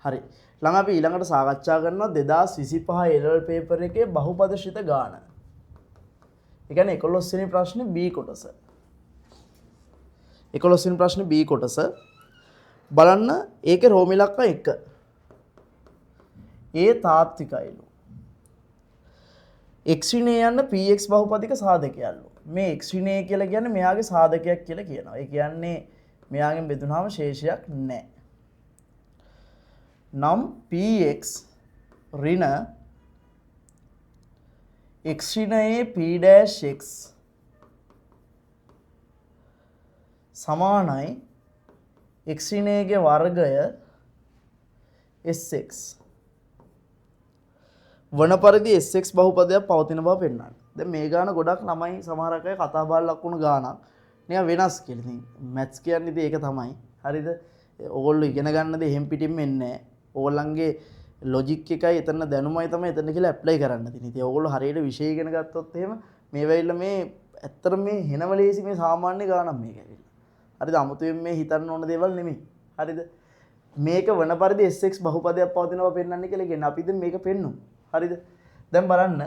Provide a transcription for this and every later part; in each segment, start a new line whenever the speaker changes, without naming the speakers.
හරි. ළමයි අපි ඊළඟට සාකච්ඡා කරනවා 2025 A level paper එකේ බහුපද ශ්‍රිත ගාන. ඒ කියන්නේ 11 වෙනි ප්‍රශ්නේ B කොටස. 11 වෙනි ප්‍රශ්නේ B කොටස. බලන්න ඒකේ රෝම ඉලක්ක 1. ඒ තාත්විකයිලු. X ඍණය යන්න px බහුපදික සාධකයක්ලු. මේ x ඍණය කියලා කියන්නේ මෙයාගේ සාධකයක් කියලා කියනවා. ඒ කියන්නේ මෙයාගෙන් බෙදුනහම ශේෂයක් නැහැ. නම් px ඍණ x ඍණයේ p dash x සමානයි x ඍණයේ වර්ගය sx වන පරිදි sx බහුපදයක් පවතින බව පෙන්වන්න. දැන් මේ ගාන ගොඩක් ළමයි සමහරක් අය කතා බහ ලක් වුණු ගානක් නිකන් වෙනස් කියලා. ඉතින් මැත්ස් කියන්නේ ඉතින් ඒක තමයි. හරිද? ඕගොල්ලෝ ඉගෙන ගන්න දේ එහෙම් පිටින්ම එන්නේ නැහැ. ඕගොල්ලන්ගේ ලොජික් එකයි එතන දැනුමයි තමයි එතන කියලා ඇප්ලයි කරන්න තියෙන්නේ. ඉතින් ඕගොල්ලෝ හරියට විෂය ඉගෙන ගත්තොත් එහෙම මේ වෙයිලා මේ ඇත්තටම මේ හෙනම ලේසි මේ සාමාන්‍ය ගානක් මේක ඇවිල්ලා. හරිද? අමුතුවෙන් මේ හිතන්න ඕන දේවල් නෙමෙයි. හරිද? මේක වන පරිදි sx බහුපදයක් පවතින බව පෙන්වන්න කියලා කියන්නේ. අපි දැන් මේක පෙන්නුමු. හරිද? දැන් බලන්න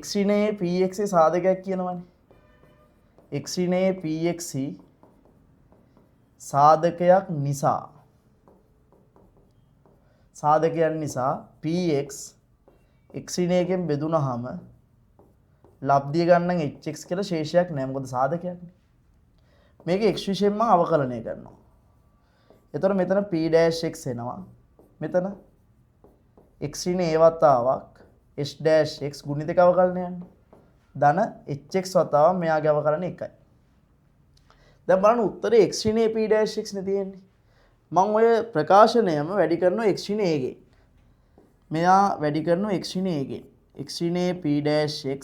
x ඍණයේ px ේ සාධකයක් කියනවනේ. x ඍණයේ px සාධකයක් නිසා සාධකයන් නිසා px x ඍණයකින් බෙදුනහම ලබ්ධිය ගන්න hx කියලා ශේෂයක් නෑ. මොකද සාධකයක්නේ. මේක x විෂයෙන් මම අවකලනය කරනවා. එතකොට මෙතන p dash x එනවා. මෙතන x ඍණ a වතාවක් h dash x ගුණිතක අවකලනයන්නේ. ධන hx වතාවක් මෙයාගේ අවකලනය 1යි. දැන් බලන්න උත්තරේ x ඍණ a p dash x නේ තියෙන්නේ. මං ඔය ප්‍රකාශනයම වැඩි කරනවා x ඍණ a ගෙන්. මෙයා වැඩි කරනවා x ඍණ a ගෙන්. x ඍණ a p dash x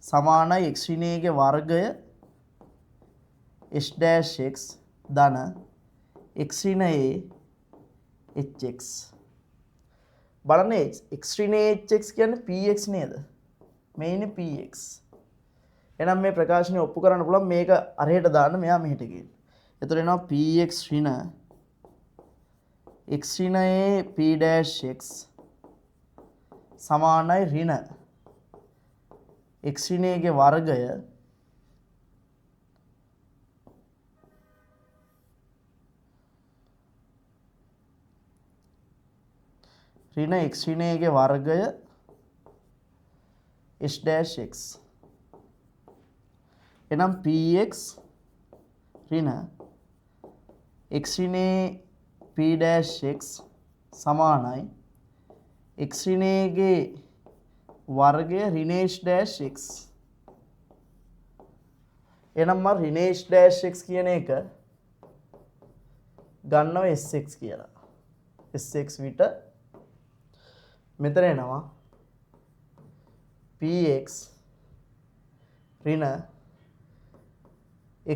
සමානයි x ඍණ a ගේ වර්ගය h dash x ධන x ඍණ a hx. බලන්න x ඍණ a hx කියන්නේ px නේද? මේ ඉන්නේ px. එහෙනම් මේ ප්‍රකාශනය ඔප්පු කරන්න පුළුවන් මේක අරහෙට දාන්න මෙයා මෙහෙට ගිහින්. එතකොට එනවා px ඍණ x ඍණ a p dash x සමානයි ඍණ x ඍණ a ගේ වර්ගය ඍණ x ඍණ a ගේ වර්ගය h dash x. එහෙනම් px ඍණ x ඍණ a p dash x සමානයි x ඍණ a ගේ වර්ගය ඍණ h dash x. එහෙනම් මම ඍණ h dash x කියන එක ගන්නවා sx කියලා. sx විට මෙතන එනවා px ඍණ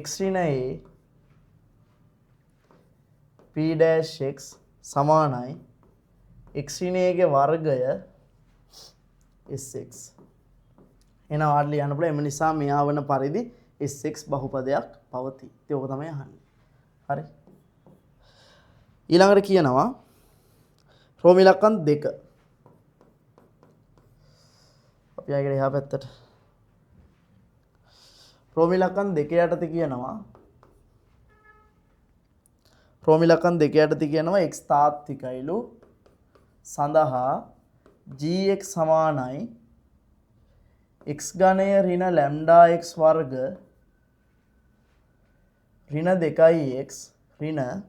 x ඍණ a p dash x සමානයි x ඍණ a ගේ වර්ගය sx. එහෙනම් ඔයාලට ලියන්න පුළුවන් එම නිසා මෙයා වන පරිදි sx බහුපදයක් පවතී. ඉතින් ඔක තමයි අහන්නේ. හරි. ඊළඟට කියනවා රෝම ඉලක්කම් 2. අපි ආයෙත් එහා පැත්තට. රෝම ඉලක්කම් 2 යටතේ කියනවා රෝම ඉලක්කම් 2 යටතේ කියනවා x තාත්විකයිලු සඳහා gx සමානයි x ඝනය ඍණ ලැම්ඩා x වර්ග ඍණ දෙකයි x ඍණ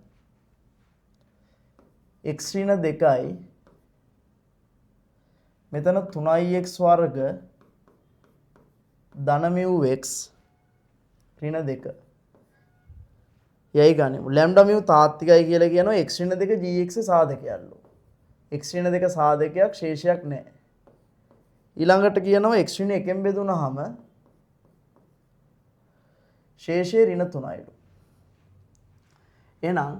x ඍණ දෙකයි මෙතන තුනයි x වර්ග ධන මිව් x ඍණ 2. යයි ගනිමු. ලැම්ඩා මිව් තාත්විකයි කියලා කියනවා x ඍණ 2 gx සාධකයක්ලු. x ඍණ 2 සාධකයක් ශේෂයක් නෑ. ඊළඟට කියනවා x ඍණ එකෙන් බෙදුනහම ශේෂය ඍණ 3යිලු. එහෙනම්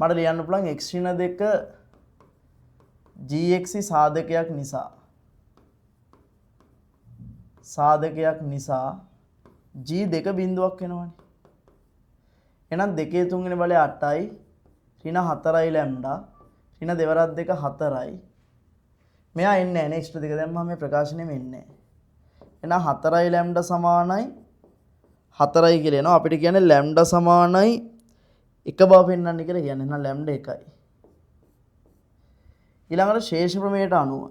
මට ලියන්න පුළුවන් x ඍණ 2 gx සාධකයක් නිසා සාධකයක් නිසා g දෙක බිංදුවක් වෙනවනේ. එහෙනම් දෙකේ තුන්වෙනි බලය 8යි ඍණ 4යි ලැම්ඩා ඍණ දෙවරක් දෙක 4යි. මෙයා එන්නේ නැහැ නේ, x දෙක දැම්මම මේ ප්‍රකාශනෙම එන්නේ නැහැ. එහෙනම් 4යි ලැම්ඩා සමානයි 4යි කියලා එනවා. අපිට කියන්නේ ලැම්ඩා සමානයි 1 බව පෙන්වන්න කියලා කියන්නේ. එහෙනම් ලැම්ඩා 1යි. ඊළඟට ශේෂ ප්‍රමේයට අනුව,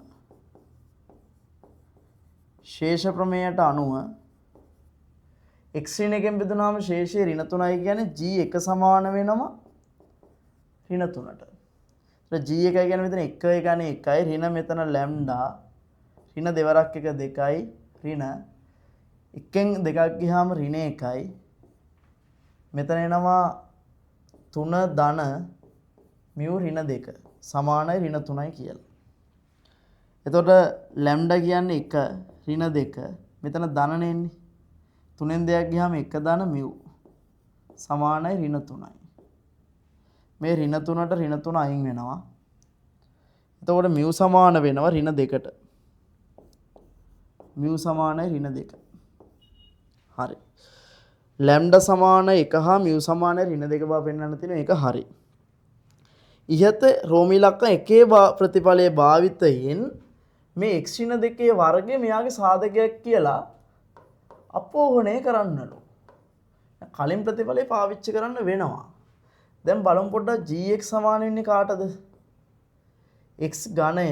ශේෂ ප්‍රමේයට අනුව x ඍණ එකෙන් බෙදුනාම ශේෂය ඍණ 3යි කියන්නේ g1 සමාන වෙනවා ඍණ 3ට. ඒතර g1 කියන්නේ මෙතන 1 කියන්නේ 1යි ඍණ මෙතන ලැම්ඩා ඍණ දෙවරක් 1 2යි ඍණ එකෙන් දෙකක් ගියාම ඍණ 1යි. මෙතන එනවා 3 ධන මියු ඍණ 2 සමානයි ඍණ 3යි කියලා. එතකොට ලැම්ඩා කියන්නේ 1 ඍණ 2 මෙතන ධනනේ එන්නේ. තුනෙන් දෙකක් ගියාම 1 ධන මියු සමානයි ඍණ 3යි. මේ ඍණ 3ට ඍණ 3 අයින් වෙනවා. එතකොට මියු සමාන වෙනවා ඍණ 2ට. මියු සමානයි ඍණ 2. හරි. ලැම්ඩා සමාන 1 හා මියු සමානයි ඍණ 2 බව පෙන්වන්න තියෙනවා. ඒක හරි. ඉහත රෝම ඉලක්කම් එකේ ප්‍රතිඵලයේ භාවිතයෙන් මේ x ඍණ දෙකේ වර්ගය මෙයාගේ සාධකයක් කියලා අපෝහණය කරන්නලු. කලින් ප්‍රතිඵලය පාවිච්චි කරන්න වෙනවා. දැන් බලමු පොඩ්ඩක් gx සමාන වෙන්නේ කාටද? x ඝනය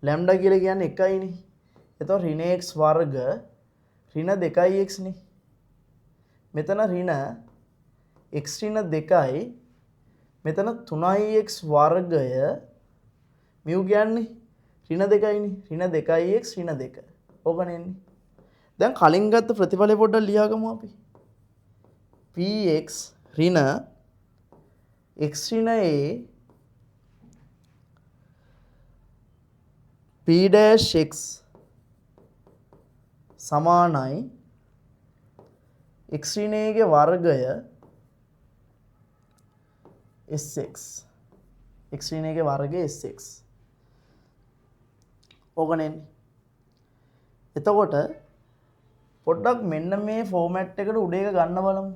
ලැම්ඩා කියලා කියන්නේ 1යිනේ. එතකොට ඍණ x වර්ග ඍණ 2x නේ. මෙතන ඍණ x ඍණ 2යි මෙතන 3x වර්ගය මියු කියන්නේ ඍණ 2යිනේ. ඍණ 2x ඍණ 2. ඕකනේ එන්නේ. දැන් කලින් ගත්ත ප්‍රතිඵලය පොඩ්ඩක් ලියාගමු අපි. px ඍණ x ඍණ a p dash x සමානයි x ඍණ a ගේ වර්ගය sx. x ඍණ a ගේ වර්ගය sx. ඕකනේ එන්නේ. එතකොට පොඩ්ඩක් මෙන්න මේ ෆෝමැට් එකට උඩ එක ගන්න බලමු.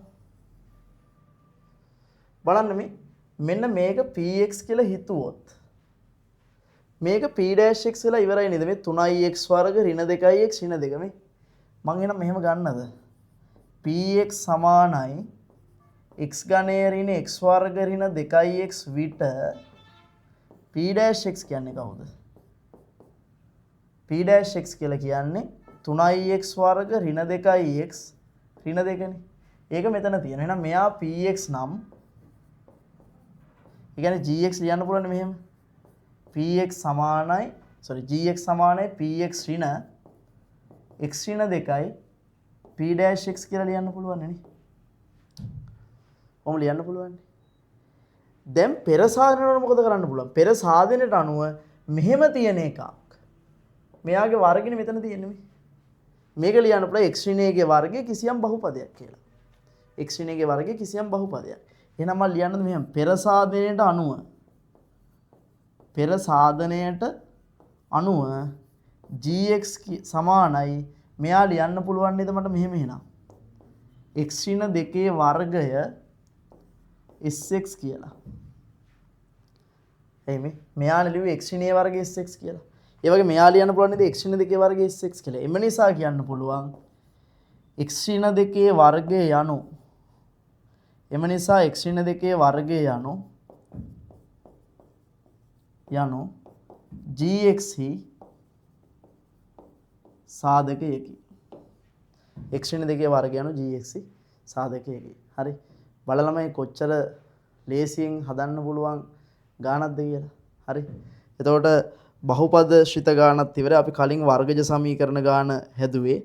බලන්න මේ මෙන්න මේක px කියලා හිතුවොත් මේක p dash x වෙලා ඉවරයි නේද? මේ 3x වර්ග ඍණ 2x ඍණ 2 මේ මං එහෙනම් මෙහෙම ගන්නද? px සමානයි x ඝනය ඍණ x වර්ග ඍණ 2x විට p dash x කියන්නේ කවුද? p dash x කියලා කියන්නේ 3x වර්ග ඍණ 2x ඍණ 2නේ. ඒක මෙතන තියෙනවා. එහෙනම් මෙයා px නම් ඒ කියන්නේ gx ලියන්න පුළුවන් මෙහෙම. px සමානයි, sorry, gx සමානයි px ඍණ x ඍණ 2යි p dash x කියලා ලියන්න පුළුවන් නේ. ඔහොම ලියන්න පුළුවන්. දැන් පෙර සාධනයට මොකද කරන්න පුළුවන්? පෙර සාධනයට අනුව මෙහෙම තියෙන එකක්. මෙයාගේ වර්ගනේ මෙතන තියෙන්නේ මේ. මේක ලියන්න පුළුවන් x ඍණ a ගේ වර්ගය කිසියම් බහුපදයක් කියලා. x ඍණ a ගේ වර්ගය කිසියම් බහුපදයක්. එහෙනම් මම ලියන්නද මෙහෙම පෙර සාධනයට අනුව, පෙර සාධනයට අනුව gx සමානයි මෙයා ලියන්න පුළුවන් නේද මට මෙහෙම එහෙනම් x ඍණ දෙකේ වර්ගය sx කියලා. එයි මේ මෙයා ලිව්වේ x ඍණ a වර්ගය sx කියලා. ඒ වගේ මෙයා ලියන්න පුළුවන් නේද x ඍණ දෙකේ වර්ගය sx කියලා. එම නිසා කියන්න පුළුවන් x ඍණ දෙකේ වර්ගය යනු, එම නිසා x ඍණ දෙකේ වර්ගය යනු gx හි සාධකයකි. x ඍණ දෙකේ වර්ගය යනු gx හි සාධකයකි. හරි. බලලා මේ කොච්චර ලේසියෙන් හදන්න පුළුවන් ගානක්ද කියලා. හරි. එතකොට බහුපද ශ්‍රිත ගානත් ඉවරයි. අපි කලින් වර්ගජ සමීකරණ ගාන හැදුවේ.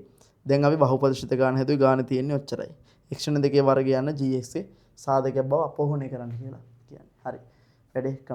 දැන් අපි බහුපද ශ්‍රිත ගාන හැදුවේ. ගාන තියෙන්නේ ඔච්චරයි. x ඍණ දෙකේ වර්ගය යන gx ගේ සාධකයක් බව අපෝහණය කරන්න කියලා කියන්නේ. හරි. වැඩේ